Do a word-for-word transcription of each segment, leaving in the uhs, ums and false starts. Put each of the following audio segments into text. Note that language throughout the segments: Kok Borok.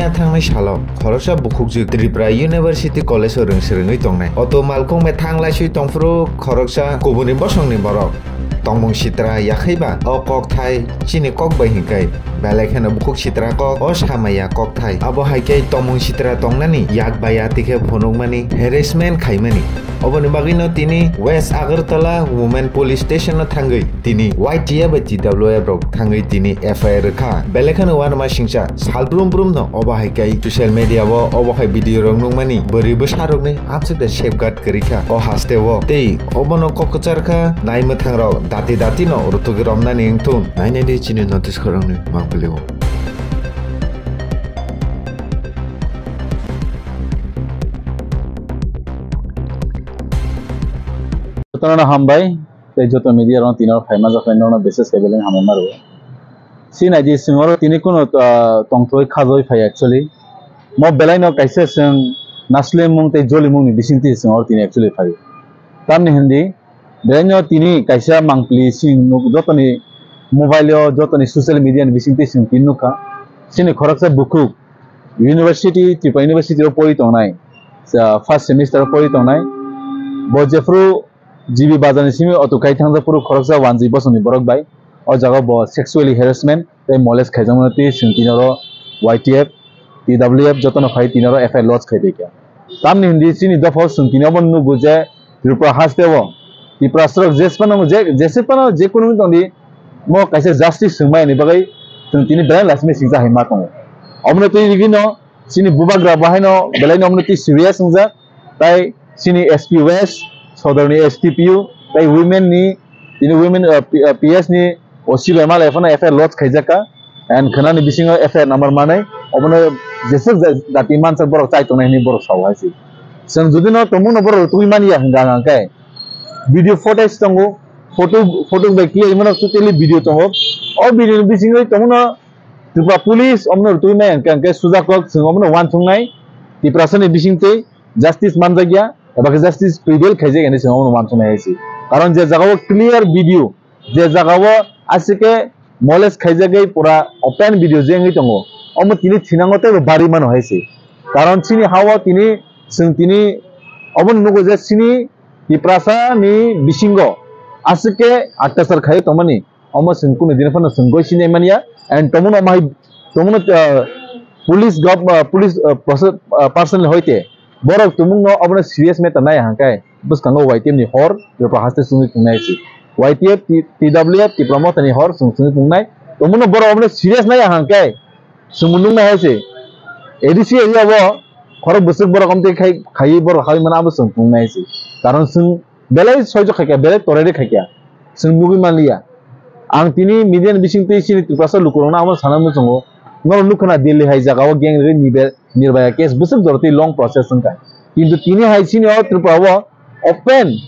Thangnai salo khoroksa bukhukjwk Tripura University College o rwng swrwngwi tongnai. Auto malkhung methang laiswi tongphuru khoroksa kubuni bosongni borok tongmung sitra yakhaiba o kokthai chini kok bai hinkai belai kheno bukhuk sitra kok o samaya kokthai. Abo hai khe tongmung sitra tongnani yak baya tikhe phunukmani harassment khaimani. Oboni bagwino tini West Agartala Women Police Station no thangwi tini Y T F bai T W F rok thangwi tini F I R rwkha. Belai kheno uanama singcha sal brum brum no obo hai khe social media o obo hai video rok nukmani bwrwi bwsa rokni amsuk de safeguard kwrwi kha o haste o. Tei obono kok kwchar kha nai mwthang rok dati dati no rwtugwi romnani wngthung. Nainai di chini notice khoroknwi mangpili o. Jotono hambai, tei joto media rok tini oro phaima jak nai norokno bises khe belai hambai ma rwo. Si nai di, chwng oro tini kuno, ah, tongthoi khajoi phai actually. Mo belai no kaisa chwng naslemung tei jolimung ni bisingtwi chwng oro tini actually phai. Tamni hindi, belai no tini kaisa mangpili sing nuk jotoni mobile o, jotoni social media ni bisingtwi chwng tini nukha. Chini khoroksa bukhuk university, Tripura University o pori tongnai, sa first semester o pori tongnai. Bo jephuru G B bazar ni simi auto kai thangjak phuru khoroksa wanjwi bosongni borok bai o jaga bo sexually harassment tei molest khaijakmani twi chwng tini oro Y T F, T W F jotono phai tini oro F I R lodge khai bai kha. Tamni hindi chini dophao chwng tini obo nugo je Tripura haste o Tiprasarok jesphano je, jesphano je kunu wngwi tongdi, mo kaisa justice swngmani bagwi chwng tini belai lasima singcha hai ma tongo. Omono twi rigino chini bubagra bo haino belai no omono twi serious wngjak. Tai chini S P West, Sodorni S T P U, tai women ni, tini women, uh, P-, uh, P S ni O C bai malai phano F I R lodge khaijak kha. And khwnani bisingo F I R number manwi, obono jeswk ja-, jati mansa borok chai tongnai hinwi borok sao hai se. Chwng jodi no tongmung no borok twi manya hwnka hwnka khe video footage tongo, photo, photo bai clear mano totally video tongo. O video ni bisingo tongmung no Tripura Police omono rwtwi maya hwnka hwnkhe sujakok chwng omono uansuknai Tiprasani bisingtwi justice manjakya eba khe justice prevail khaijakya hinwi chwng omono uansuknai hai se. Karon je jagao clear video, je jagao aswk khe molest khaijagwi pura open video je wngwi tongo, omo tini thinango teibo barwi mano hai se. Karon chini ha-o tini chwng tini obono nugo je chini Tiprasani bisingo aswk khe attasar khaiwi tongmani. Omo chwng kunu dino phano chwng goi sinai manya, and tongmungno omo hai tongmungno, ah, police gov-, ah, police, ah, proce-, ah, personal hoite borok tongmungno obono serious matter nai hangkai bwskango Y T F ni hor Tripura haste chwngwi tongnai se. Y T F, T-, T W F, Tipra Motha ni hor chwng chwngwi tongnai. Tongmungno borok obono serious nai hangkai chwngbo nuknai hai se. A D C area o khorok bwswk borok omtwi khai, khaiwi borok hai mano abo chwng tongnai se. Karon chwng belai soijo khaikha, belai torairwi khaikha, chwng nugwi manliya. Ang tini media ni bisingtwi chini Tiprasa lukurokno amo sana muchungo, norok nukha na Delhi hai jagao gang rwgwi nibe-, Nirbhaya case bwswk jorotwi long process wngkha. Kintu tini hai chini o Tripura o open,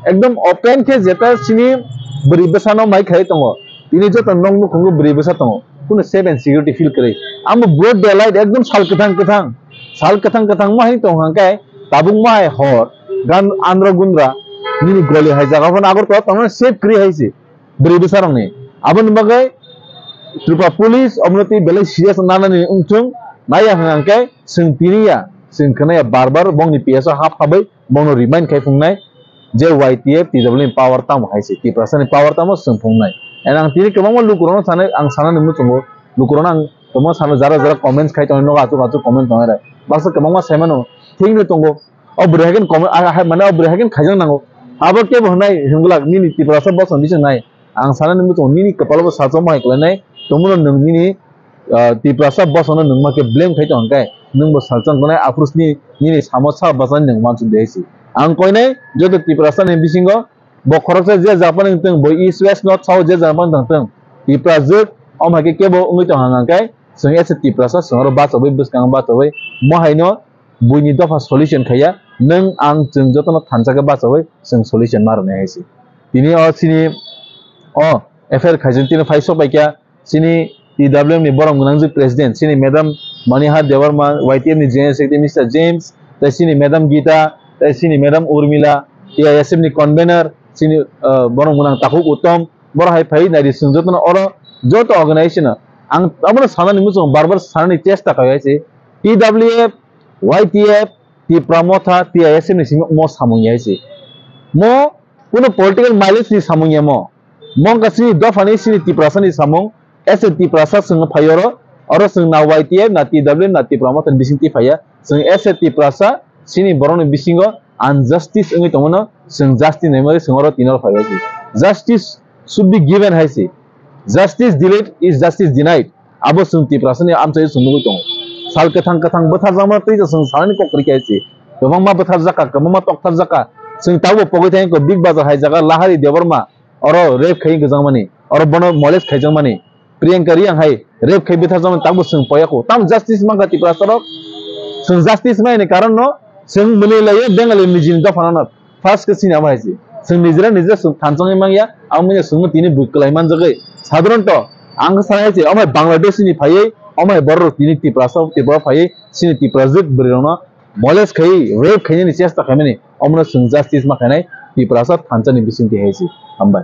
ekdom open khe jeta chini bwrwi bwsano mai khai tongo. Tini joto nok nukhungo bwrwi bwsa tongo. Kunu safe and security feel kwrwi. Amo broad daylight ekdom sal kwthang kwthang. Sal kwthang kwthang mo hai tong hangkhe tabuk mo hai hor gan andro gundra nini goli hai jaga phano Agartala tongmani safe kwrwi hai se bwrwi bwsarokni. Aboni bagwi Tripura Police omono tei belai serious nanani wngthung naiya hwnkhe chwng tiniya chwng khwnaya bar bar bongni P S o hap habai bongno remind khai phungnai je Y T F T W ni power tamo hai se, Tiprasani power tamo chwng phungnai. And ang tini kwbangma lukurokno sanai, ang sanani muchungo lukurokno ang kwbangma sano jara jara comments khai tongnai, nogo achuk achuk comment tongnai rai. Baksa kwbangma saimano thikno tongo. O bwrwi hai khe comment, ah, hai, mane o bwrwi hai khe khaijak nango. Abo kebo hwnai hwnglak nini Tiprasa bosong bising nai. Ang sanani muchungo nini kwpalo bo salsa mohai kwlainai. Tongmano nwng nini ah, Tiprasa bosongno nwng ma khe blame khai tong khe, nwng bo salsa wngnai, aphuru sini nini samo sa bwsani nwng uansuk de hai se. Ang koinai joto Tiprasa ni bisingo bo khoroksa je japhano wngtong, bo East West North South je japhano wngtong, Tipra jwk, omo hai khe kebo wngwi tong hang khe, chwng as a Tiprasa chwng oro bachawi bwskango bachawi mo haino buini dopha solution khaiya, nwng ang chwng jotono thansa khe bachawi chwng solution ma rwnai hai se. Tini o chini o F I R khaijak tini phai sok bai kha, chini T W M ni borom gwnangjwk president, chini madam Manihar Debbarma, Y T F ni General Secretary Mister James, tei chini madam Gita, tei chini madam Urmila, T I S F ni convener, chini, ah, borom gwnang Takhuk Uttom, borok hai phai nai di, chwng jotono oro joto organization no ang abono sanani muchungo bar bar sanani chesta khai hai se, T W F, Y T F, Tipra Motha, T I S F ni simi mo samung ya se. Mo kuno political mileage ni samung ya mo. Mo wngkha chini dopha ni, chini Tiprasa ni samung. As a Tiprasa chwng phai oro, oro chwng na Y T F, na T W F, na Tipra Motha ni bising twi phai ya. Chwng as a Tiprasa, chini borok ni bisingo injustice wngwi tongo no, chwng justice naimani chwng oro tini oro phai ya se. Justice should be given hai se. Justice delayed is justice denied. Abo chwng Tiprasa ni amchai chwng nugwi tongo. Sal kwthang kwthang bwtharjakma twi chwng sanani kok kwrwi kha se. Kwbangma bwtharjak kha, kwbangma toktharjak kha. Chwng tabuk pogwi thangwi kho Big Bazaar hai jaga Lahari Debbarma oro rape khai gwjangmani, oro bono molest khaijakmani. Priyanka Reang hai rape khai bwtharjakmani tabuk chwng poya kho. Tam justice mankha Tiprasa rok? Chwng justice maini karon no chwng mwnwi laio Bengali nijini dopha no. First khe chini amo hai se. Chwng nijera nijera chwng thansa wngwi mangya, amo wngya chwngno tini bui kwlai manjagwi. Sadharanto ang khe sana hai se, omo hai Bangladesh ni phaiwi, omo hai borok rok tini Tiprasa, Tripura phaiwi, chini Tiprajwk bwrwi rokno molest khaiwi, rape khainani chesta khaimani, omono chwng justice ma khainai Tiprasa thansa ni bisingtwi hai se. Hambai.